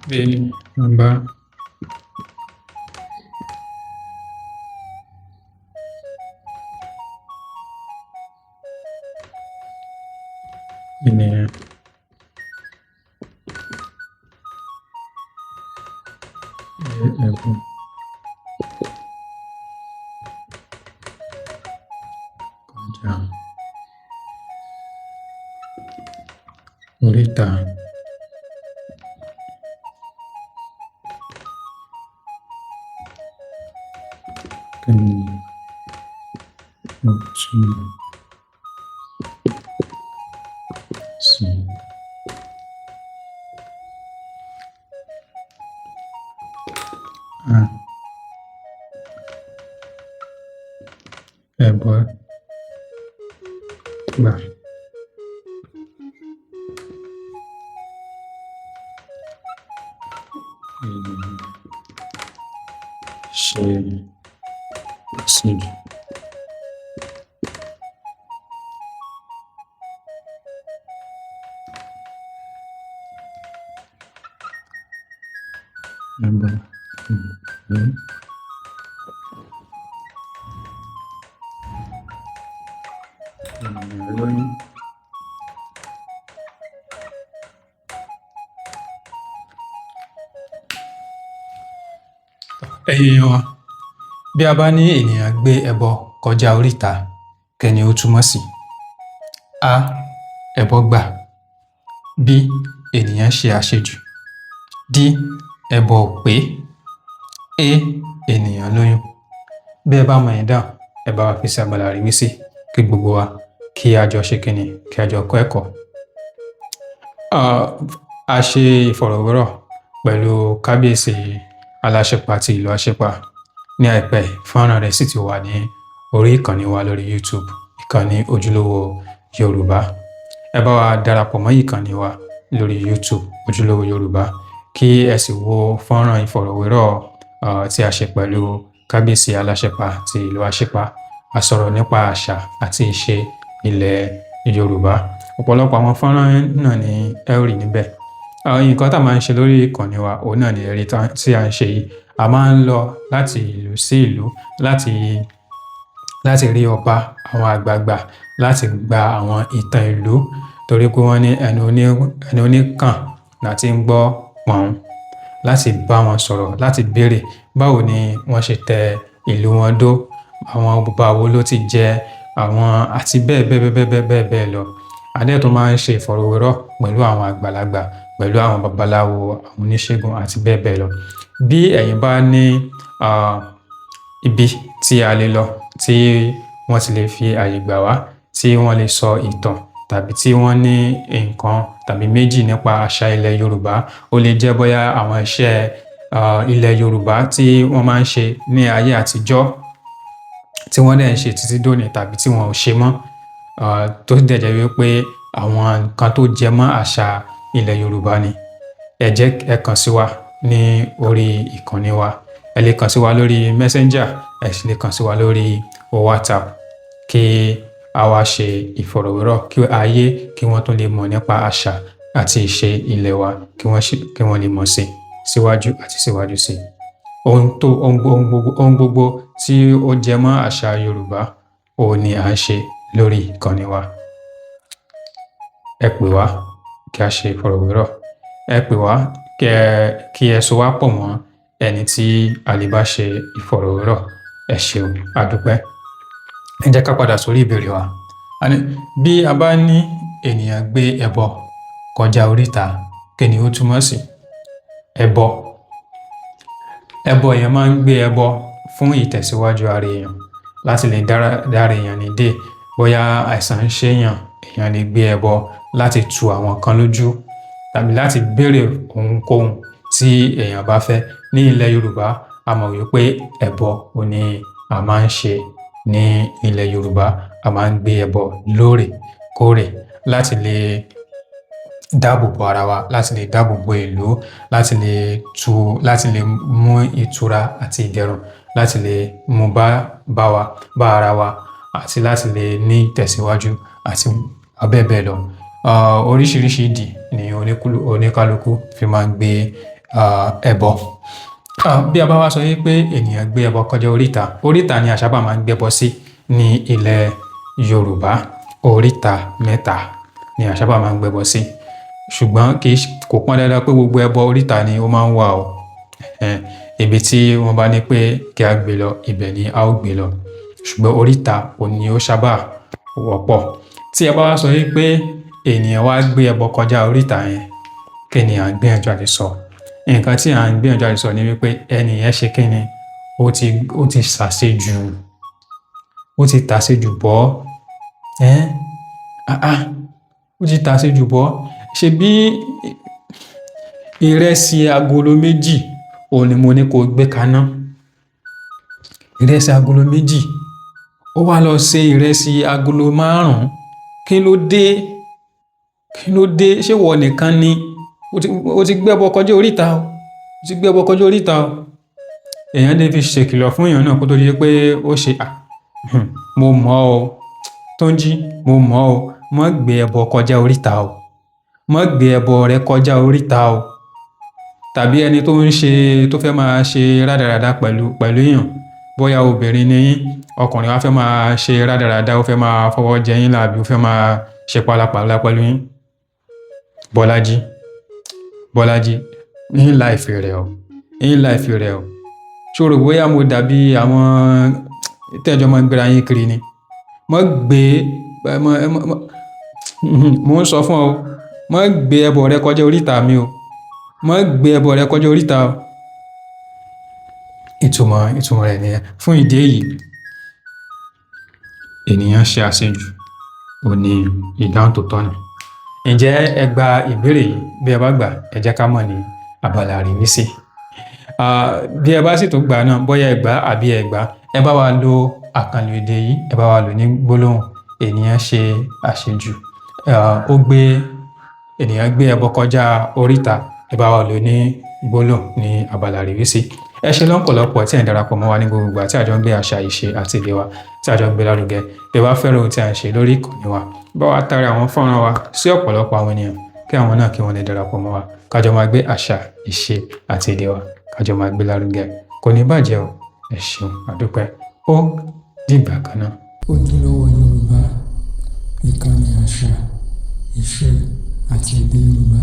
Bí a bá ènìyàn gbé ẹbọ kọjá oríta, kí ni ó túmọ̀ sí? A. Ẹbọ gbà. Ènìyàn ṣe àṣejù. Ẹbọ pé. Ènìyàn lóyún. Ẹ̀yin èèyàn wa, bí a bá ní ènìyàn gbé ẹbọ kọjá oríta, kí ni ó túmọ̀ sí? A. Ẹbọ gbà. B. Ènìyàn ṣe àṣejù. D. Ẹbọ ò pé. E. Ènìyàn lóyún. Bí ẹ bá mọ ìdáhùn, ẹ bá wa fi sí abala àríwísí kí gbogbo wa kí a jọ ṣe kíni, kí a jọ kọ́ ẹ̀kọ́. A ṣe ìfọ̀rọ̀wérọ̀ pẹ̀lú kábíyèsí Aláṣepa ti ìlú Aṣípa ní àìpẹ́ yìí. Fọ́nrán rẹ̀ sì ti wà ní orí ìkànnì wa lórí YouTube, ìkànnì Ojúlówó Yorùbá. Ẹ bá wa darapọ̀ mọ́ ìkànnì wa lórí YouTube, Ojúlówó Yorùbá, kí ẹ sì wo fọ́nrán ìfọ̀rọ̀wérọ̀ tí a ṣe pẹ̀lú kábíyèsí Aláṣepa ti ìlú Aṣípa. A sọ̀rọ̀ nípa àṣà àti ìṣe ilẹ̀ Yorùbá. Ọ̀pọ̀lọpọ̀ àwọn fọ́nrán náà ni ẹ ó rí níbẹ̀. Àwọn nǹkan tá a máa ń ṣe lórí ìkànnì wa, òun náà ni ẹ̀rí tí à ń ṣe yìí. A máa ń lọ láti ìlú sí ìlú láti rí ọba, àwọn àgbààgbà, láti gba àwọn ìtàn ìlú, torí pé wọ́n ní ẹnu oníkàn la ti ń gbọ́ pọ̀n, láti bá wọn sọ̀rọ̀, láti béèrè báwo ni wọ́n ṣe tẹ ìlú wọn dó, àwọn ọba wo ló ti jẹ, àwọn àti bẹ́ẹ̀ bẹ́ẹ̀ bẹ́ẹ̀ bẹ́ẹ̀ bẹ́ẹ̀ bẹ́ẹ̀ lọ. A dẹ̀ tún máa ń ṣe ìfọ̀rọ̀wérọ̀ pẹ̀lú àwọn àgbàlagbà, pẹ̀lú àwọn babaláwo, àwọn oníṣègùn àti bẹ́ẹ̀ bẹ́ẹ̀ lọ. Bí ẹ̀yin bá ní ibi tí a lè lọ, tí wọ́n ti lè fi àyè gbà wá, tí wọ́n lè sọ ìtàn tàbí tí wọ́n ní nǹkan tàbí méjì nípa àṣà ilẹ̀ Yorùbá, ó lè jẹ́ bóyá àwọn iṣẹ́ ilẹ̀ Yorùbá tí wọ́n máa ń ṣe ní ayé àtijọ́ tí wọ́n dẹ̀ ń ṣe títí dòní tàbí tí wọ́n ò ṣe mọ́, tó dẹ̀ jẹ́ wípé àwọn nǹkan tó jẹ mọ́ àṣà ilẹ̀ Yorùbá ni. Ẹ jẹ́ ẹ kàn sí wa ní orí ìkànnì wa. Ẹ lè kàn sí wa lórí Messenger, ẹ sì lè kàn sí wa lórí WhatsApp kí a wá ṣe ìfọ̀rọ̀wérọ̀, kí ayé kí wọ́n tún lè mọ̀ nípa àṣà àti ìṣe ilẹ̀ wa, kí wọ́n lè mọ̀ sí síwájú àti síwájú sí. Ohun gbogbo tí ó jẹ mọ́ àṣà Yorùbá, òun ni à ń ṣe lórí ìkànnì wa. Ẹ pè wá kí a ṣe ìfọ̀rọ̀wérọ̀. Ẹ pè wá kí ẹ so wá pọ̀ mọ́ ẹni tí a lè bá ṣe ìfọ̀rọ̀wérọ̀. Ẹ ṣeun, a dúpẹ́. Ẹ jẹ́ ká padà sórí ìbéèrè wa. A ní bí a bá ní ènìyàn gbé ẹbọ kọjá oríta, kí ni ó túmọ̀ sí? Ẹbọ. Ẹbọ, èèyàn máa ń gbé ẹbọ fún ìtẹ̀síwájú ara èèyàn, láti lè dára èèyàn nídè. Bóyá àìsàn ń ṣe èèyàn, èèyàn lè gbé ẹbọ láti tu àwọn kan lójú tàbí láti béèrè ohunkóhun tí èèyàn bá fẹ́. Ní ilẹ̀ Yorùbá, a mọ̀ wípé ẹbọ òun ni a máa ń ṣe ní ilẹ̀ Yorùbá. A máa ń gbé ẹbọ lóòrèkóòrè láti lè dáàbò bo ara wa, láti lè dáàbò bo ìlú, láti lè mú ìtura àti ìdẹ̀rùn, láti lè mú bá wa, bá ara wa, àti láti lè ní ìtẹ̀síwájú àti bẹ́ẹ̀ bẹ́ẹ̀ lọ. Oríṣiríṣi ìdí ni oníkálukú fi máa ń gbé ẹbọ. Bí a bá wá sọ wípé ènìyàn gbé ẹbọ kọjá oríta, oríta ni a sábà máa ń gbẹ́bọ sí ní ilẹ̀ Yorùbá. Oríta mẹ́ta ni a sábà máa ń gbẹ́bọ sí. Ṣùgbọ́n kì í kò pọn dandan pé gbogbo ẹbọ oríta ni ó máa ń wà o. Ibi tí wọ́n bá ní pé kí a gbé lọ, ibẹ̀ ni a ó gbé lọ. Ṣùgbọ́n oríta òun ni ó sábà wọ́pọ̀. Tí ẹ bá wá sọ wípé ènìyàn wá gbé ẹbọ kọjá oríta yẹn, kí ni à ń gbìyànjú àti sọ? Nǹkan tí à ń gbìyànjú àti sọ ni wípé ẹni yẹn ṣe kí ni? Ó ti ṣàṣejù, ó ti tàṣejù bọ́. Ó ti tàṣejù bọ́. Ṣé bí ìrẹsì agolo 2 òun ni mo ní kó gbé kaná. Ìrẹsì agolo 2, ó wá lọ ṣe ìrẹsì agolo 5. Kí ló dé? Kí ló dé? Ṣé ìwọ nìkan ni? Ó ti gbé ẹbọ kọjá oríta o. Ó ti gbé ẹbọ kọjá oríta o. Èèyàn lè fi ṣèkìlọ̀ fún èèyàn náà kó tó di pé ó ṣe, mo mọ̀ ọ́ Túnjí, mo mọ̀ ọ́, má gbé ẹbọ kọjá oríta o. Má gbé ẹbọ rẹ kọjá oríta o. Tàbí ẹni tó ń ṣe, tó fẹ́ máa ṣe rádaràda pẹ̀lú èèyàn. Bóyá obìnrin ni yín, ọkùnrin wá fẹ́ máa ṣe rádaràda, ó fẹ́ máa fọwọ́ jẹ yín láàbí, ó fẹ́ máa ṣe pálapàla pẹ̀lú yín. Bọ́lájí, Bọ́lájí, ń láìfi rẹ̀ o, ń láìfi rẹ̀ o. Ṣé o rò bóyá mo dàbí àwọn tẹ́jọ́ máa ń gbéra yín kiri ni? Má gbé, mo ń sọ fún ọ, má gbé ẹbọ rẹ kọjá oríta mi o. Má gbé ẹbọ rẹ kọjá oríta o. Ìtumọ̀ rẹ̀ nìyẹn. Fún ìdí èyí, ènìyàn ṣe àṣejù, òun ní ìdáhùn tó tọ̀nà. Ǹjẹ́ ẹ gba ìbéèrè yìí? Bí ẹ bá gbà, ẹ jẹ́ ká mọ̀ ní abala àríwísí. Bí ẹ bá sì tún gbà náà, bóyá ẹ gbà àbí ẹ gbà, ẹ bá wa lo àkànlò èdè yìí, ẹ bá wa lò ní gbólóhùn ènìyàn ṣe àṣejù. Ó gbé, ènìyàn gbé ẹbọ kọjá oríta, ẹ bá wa lò ní gbólóhùn ní abala àríwísí. Ẹ ṣé lọ́pọ̀lọpọ̀ tí ẹ̀ ń darapọ̀ mọ́ wa ní gbogbo ìgbà tí a jọ ń gbé àṣà, ìṣe àti èdè wa, tí a jọ ń gbé lárugẹ. Bí ẹ bá fẹ́ràn ohun tí a ń ṣe lórí ìkànnì wa, bá wa tari àwọn fọ́nrán wa sí ọ̀pọ̀lọpọ̀ àwọn ènìyàn kí àwọn náà kí wọ́n lè darapọ̀ mọ́ wa. Ká jọ máa gbé àṣà, ìṣe àti èdè wa, ká jọ máa gbé lárugẹ. Kò ní bàjẹ́ o. Ẹ ṣeun, àdúpẹ́. Ó dìgbà kan náà. Ojúlówó Yorùbá, ìkànnì àṣà, ìṣe àti èdè Yorùbá.